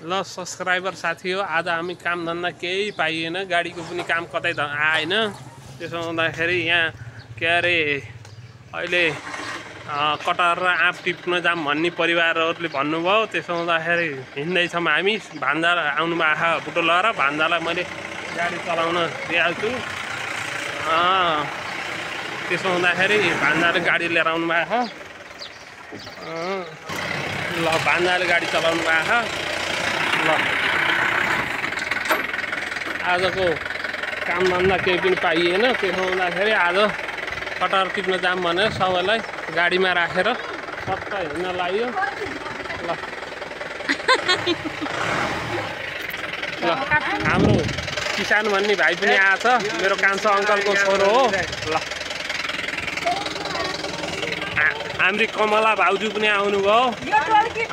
ल सब्सक्राइबर साथी हो, आज हामी काम धन्दा केही पाइएन, गाडीको पनि काम कतै आएन। त्यसो हुँदाखेरि यहाँ के अरे अहिले कटर र आँप टिप्न जाम भन्ने परिवारहरूले भन्नुभयो। त्यसो हुँदाखेरि हिँड्दैछौँ हामी। भान्जा आउनु भएको बुटो लगाएर भान्जालाई मैले गाडी चलाउन दिएको छु। त्यसो हुँदाखेरि भान्जाले गाडी लिएर आउनु भएको। ल भान्जाले गाडी चलाउनु भएको। ल आजको काम धन्दा केही पनि पाइएन। त्यसो हुँदाखेरि आज कटर टिप्न जाम भनेर सबैलाई गाडीमा राखेर सट्ट हिँड्न लाग्यो। ल ल हाम्रो किसान भन्ने भाइ पनि आएछ, मेरो कान्छो अङ्कलको छोरो हो। ल हाम्री कमला भाउजू पनि आउनुभयो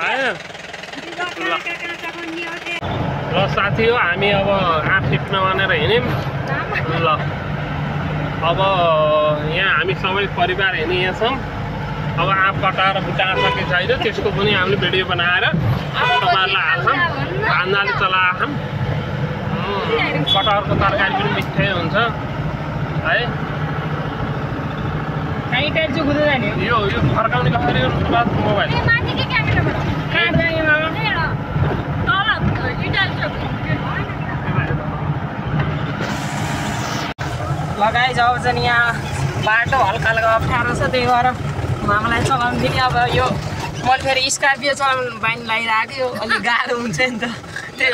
होइन। ल साथी हो, हामी अब आँप टिप्न भनेर हिँड्यौँ। ल अब यहाँ हामी सबै परिवार हिँडिया छौँ। अब आँप कटाएर बुटाएर सके छैन, त्यसको पनि हामीले भिडियो बनाएर तपाईँहरूलाई हाल्छौँ। भान्जाले चलाएछौँ। कटहरको तरकारी पनि मिठै हुन्छ है। यो फर्काउने कसरी मोबाइल लगाइ अब चाहिँ यहाँ बाटो हल्का हल्का अप्ठ्यारो छ, त्यही भएर मामालाई चलाउनु दिने। अब यो मैले फेरि स्कर्पियो चलाउनु बानी लगाइरहेको थियो, अलिक गाह्रो हुन्छ नि त, त्यही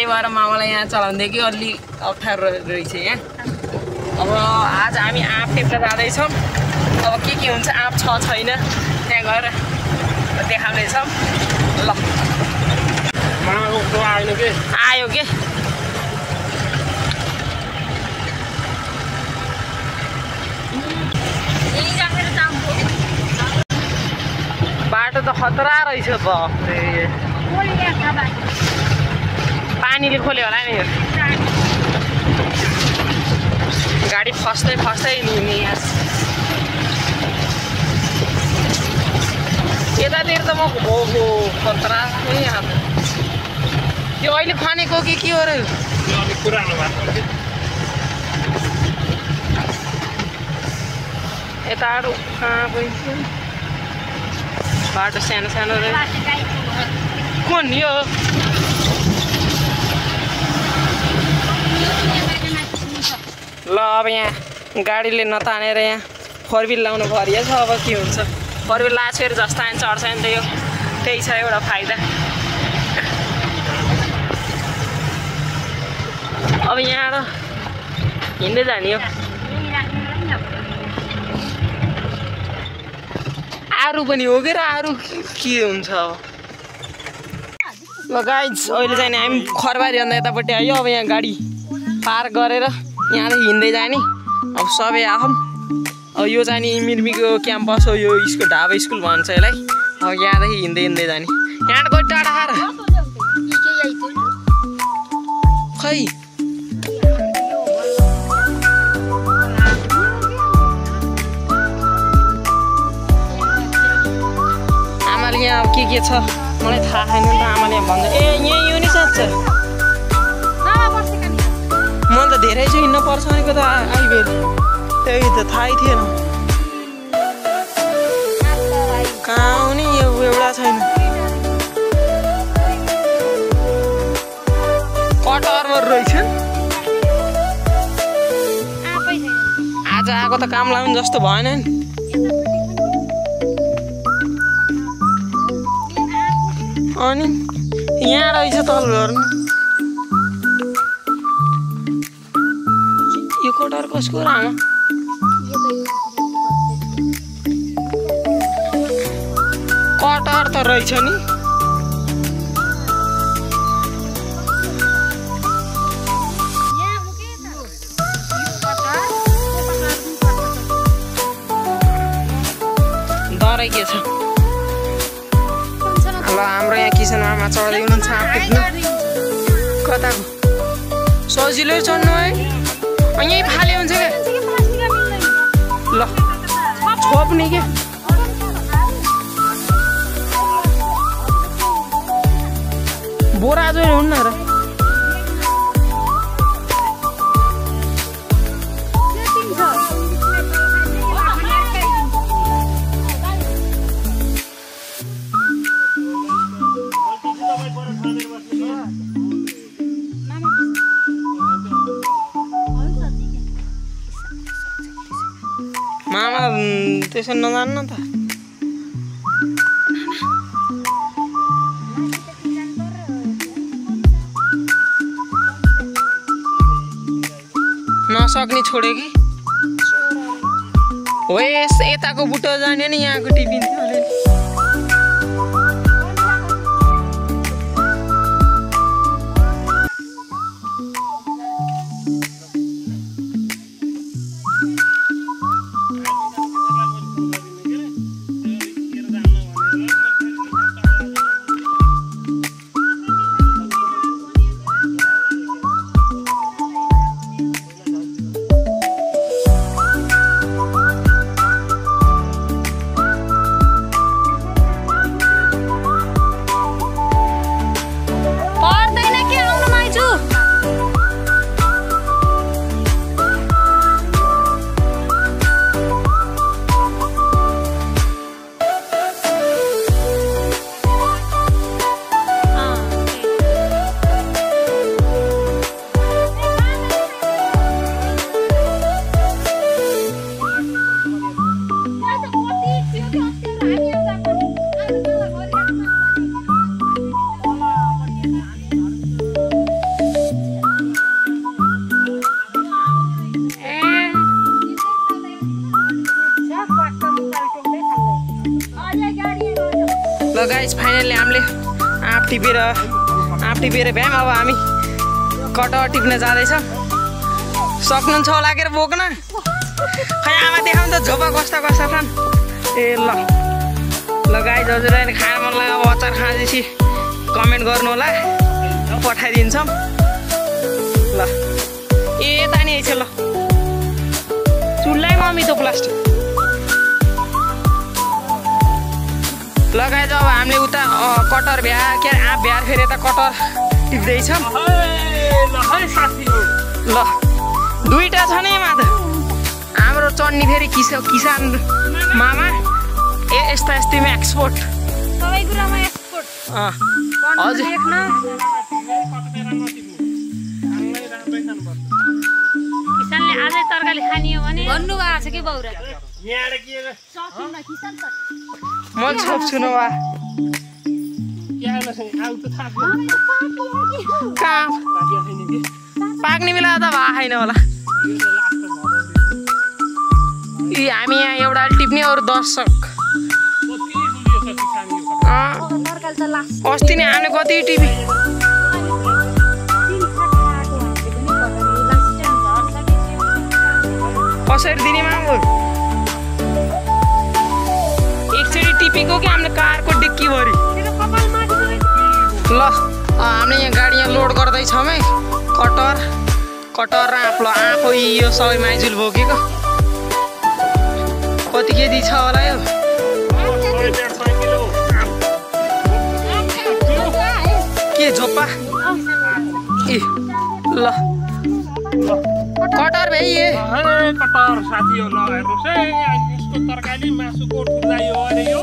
भएर मामालाई यहाँ चलाउनु दियो कि अलि अप्ठ्यारो रहेछ यहाँ। अब आज हामी आँप टिप्न जाँदैछौँ। अब के हुन्छ आँप छ छैन त्यहाँ गएर देखाउनेछौँ। ल आयो के बाटो त खतरा रहेछ। पानीले खोल्यो होला नि, गाडी फस्दै लिने। यतातिर त म भोको खतरा यहाँ। यो अहिले खनेको के हो र? यताहरू कहाँ गइन्छ? बाटो सानो सानो रहेछ। कुन यो ल अब यहाँ गाडीले नतानेर यहाँ फोर व्हिल लाउनु भरिया छ। अब के हुन्छ, फोर व्हिल लाएको फेरि जस्ता चढ्छ नि त, यो त्यही छ एउटा फाइदा। अब यहाँ हिँड्दै जाने हो। आरु पनि हो कि र आरु के हुन्छ अब। ल गाइज अहिले चाहिँ हामी खरबारी अन्त यतापट्टि आयो। अब यहाँ गाडी पार्क गरेर यहाँदेखि हिँड्दै जाने। अब सबै आछौँ। अब यो चाहिँ नि मिर्मीको क्याम्पस हो, यो यसको ढाबा स्कुल भन्छ यसलाई। अब यहाँदेखि हिँड्दै जाने। यहाँ गयो टाढा खाएर खै आमाले यहाँ अब के छ मलाई थाहा छैन नि त। आमाले यहाँ भन्छ ए यहाँ यो नि साँच्च म त धेरै चाहिँ हिँड्न पर्छ भनेको त आइबेर, त्यही त थाहै थिएन। कहाँ आउने यो एउटा छैन। कटहरमा रहेछ आज आएको त काम लाउनु जस्तो भएन नि। अनि यहाँ रहेछ तल घरमा। यो कटहर कसको र आमा? कटहर त रहेछ नि। डरै के छ? ल हाम्रो यहाँ किसान मामा चढ्दै हुनुहुन्छ आँप टिप्नु। कताको सजिलै चढ्नु है, यहीँ फाले हुन्छ क्या। ल छोप्ने के बोरा जो हुन्न र मामा त्यसो नजान्न त नसक्ने छोड्यो कि हो यताको बुटो जाने नि यहाँको टिपिन्थ्यो अलिअलि ल गाइस फाइनली हामीले आँप टिपेर भ्याम अब हामी कटर टिप्न जाँदैछौँ सक्नुहुन्छ होला के बोक्न खै आमा देखाउनु त झोपा कस्ता छन् ए ल गाइस हजुरलाई खान मन लाग्यो अब अचार खाँदैछि कमेन्ट गर्नु होला पठाइदिन्छौँ ल यता नि छ ल चुल्हामा मितो प्लास्टिक लगाए अब हामीले उता कटर भ्या के आँप भ्याएर फेरि यता कटर टिप्दैछौँ ल दुईटा छ नि यमा त हाम्रो चन्नी फेरि किसान मामा यस्ता यस्तैमा एक्सपोर्ट सबै कुरामा एक्सपोर्ट हजुर किसानले आजै तरकारी खाने हो भने भन्नुभएको छ कि बौरा म छोप्छु न वा पाक्ने बेला त भए छैन होला हामी यहाँ एउटा टिप्ने अरू दर्शक अस्ति नै हामीले कति टिपी कसरी दिने मागो एकचोटि टिपेको कि हामीले कारको डिक्की भरि ल हामीले यहाँ गाडी यहाँ लोड गर्दैछौँ है कटर र आँप यो सबै माइजुल बोकेको कति केजी छ होला यो के झोपा ए ल कटर भाइ कटर साथी हो ल हेर्नुहोस् है यसको तरकारी मासुको ठुलाइ हो अरे यो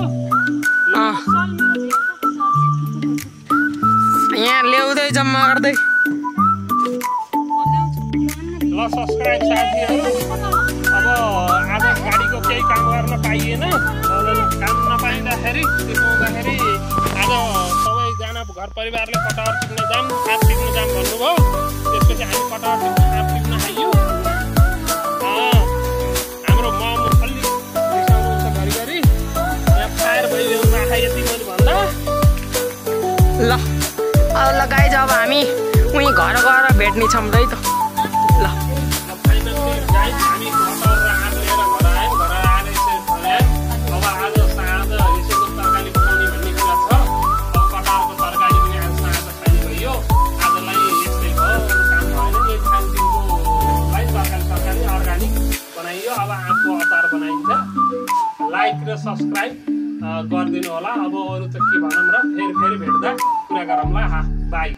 यहाँ ल्याउँदै जम्मा गर्दै ल सब्सक्राइब साथीहरू अब आज गाडीको केही काम गर्न पाइएन काम नपाइँदाखेरि देखाउँदाखेरि आज सबैजना घर परिवारले कटर टिप्न जाम आँप टिप्न जाम भन्नुभयो त्यसपछि हामी कटर आँप टिप्न आइयो हाम्रो मामु अलि रिसाउनुहुन्छ घरिघरि यहाँ फायर भइरहनु आँखा यति मैले भन्दा ल अब ल गाइज अब हामी उहीँ घर गएर भेट्ने छौँ है त ल लाइक र सब्सक्राइब गरिदिनु होला अब अरू त के भनौँ र फेरि भेट्दा कुरा गरौँला बाई